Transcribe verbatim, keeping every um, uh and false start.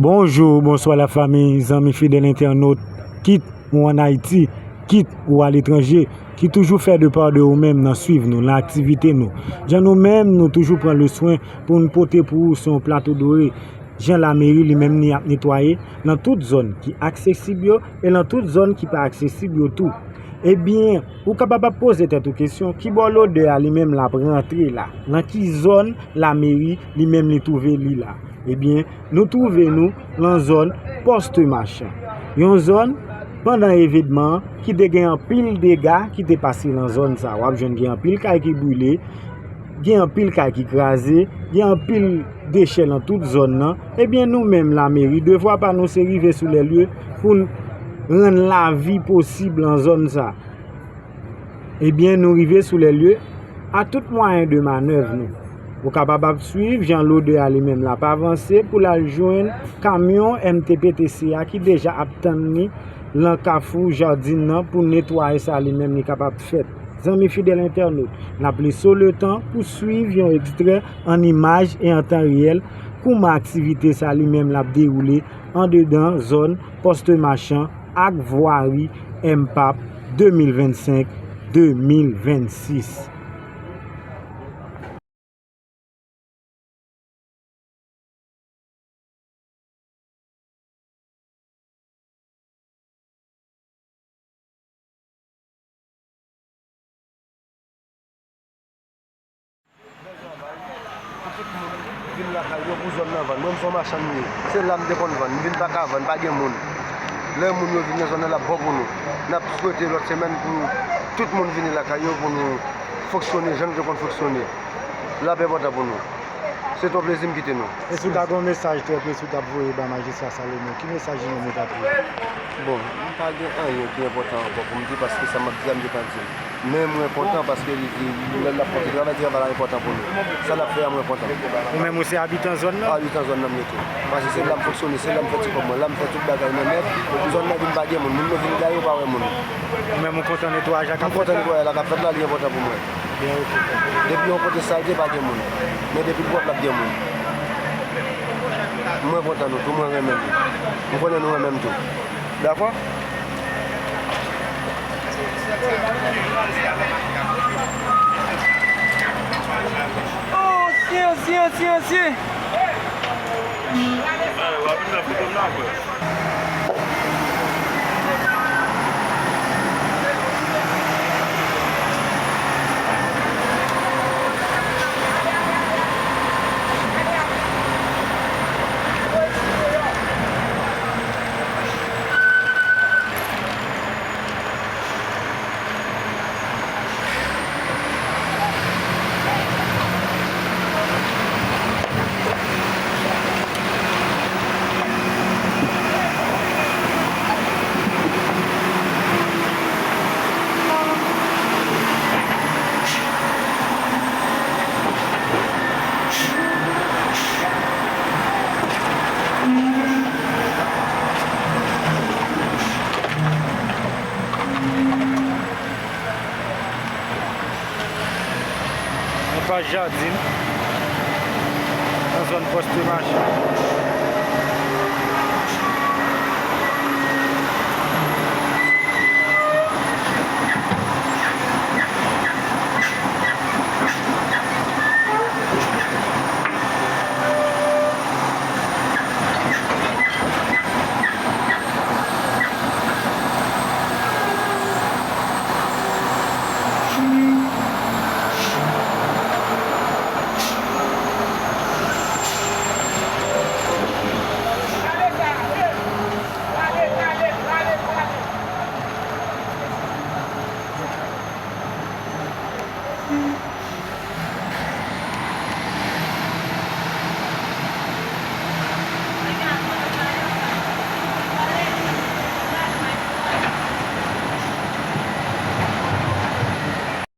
Bonjou, bonswa lafanmi, zanmi fidèl entènot, kit ou ann Ayiti, kit ou aletranje, ki toujou fè de pa de ou menm nan swiv nou, nan aktivite nou. Jan nou menm, nou toujou pran le swen pou n pote pou ou sou yon plato dore. Jan lameri li menm li ap netwaye nan tout zòn ki aksesib yo e nan tout zòn ki pa aksesib yo tou. Ebyen, ou kapab ap poze tèt ou kesyon, kibò lodè a li menm l ap rantre la? Nan ki zòn lameri li menm li twouve li la? Ebyen, nou twouve nou lan zòn Pòs Machan. Yon zòn, pandan evènman an, ki te gen anpil dega ki te pase lan zòn sa. W ap jwenn gen anpil kay ki brile, gen anpil kay ki kraze, gen anpil dechè lan tout zòn nan. Ebyen, nou menm lameri, devwa pa nou se rive sou lè lye pou n rann lavi posib lan zòn sa. Ebyen, nou rive sou lè lye a tout mwayen de manèv nou. Ou kapab ap swiv jan lodè a li menm l ap avanse pou l al jwenn kamyon M T P T C a ki deja ap tann li lan kafou Jardin nan pou netwayaj sa li menm li kapab fèt. Zanmi fidèl entènot, n ap lese w letan pou swiv yon ekstrè an imaj e an tan reyèl kouman aktivite sa li menm l ap dewoule andedan zòn Pòs Machan ak vwari M P A P de mil vennsenk, de mil vennsis. Pou tout moun vin lakay yo pou zòn nan vann. Mwen, m se yon machann m ye. Se la m te konn vann. M vin pa ka vann, pa gen moun. Lè moun yo vin nan zòn nan, l ap bon pou nou. N ap swete lòt semèn pou tout moun vini lakay yo pou nou fonksyone jan nou te konn fonksyone. L ap enpòtan pou nou. Se te yon plezi m kite nou. E si w ta gen yon mesaj trè presi w t ap voye ba majistra Salomon, ki mesaj li menm li t ap voye? Bon, m pa gen anyen ki enpòtan ankò pou m di, paske sa m ap di a, m gentan di l. Men mwen kontan paske li, li, lè l ap pote travay, travay la enpòtan pou nou. Sa l ap fè a, mwen kontan. Ou menm, ou se abitan zòn nan? Abitan zòn nan m ye tou. Paske se la m fonksyone, se la m fè ti kòb mwen, la m fè tout bagay mwen nèt. Zòn nan vin pa gen moun, moun yo vin gaye, ou pa wè moun. Ou menm, ou kontan netwayaj la k ap fèt la? M kontan netwayaj la k ap fèt la, li enpòtan pou mwen. Byen, oke. Depi yon kote sal, te pa gen moun. Men depi l pwòp, l ap gen moun. Mwen kontan nou tou, mwen renmen nou. M konnen nou renmen m tou. Dakò? Oh, sye, sye, sye, sye. Enpas Jardin, nan zòn Pòs Machan.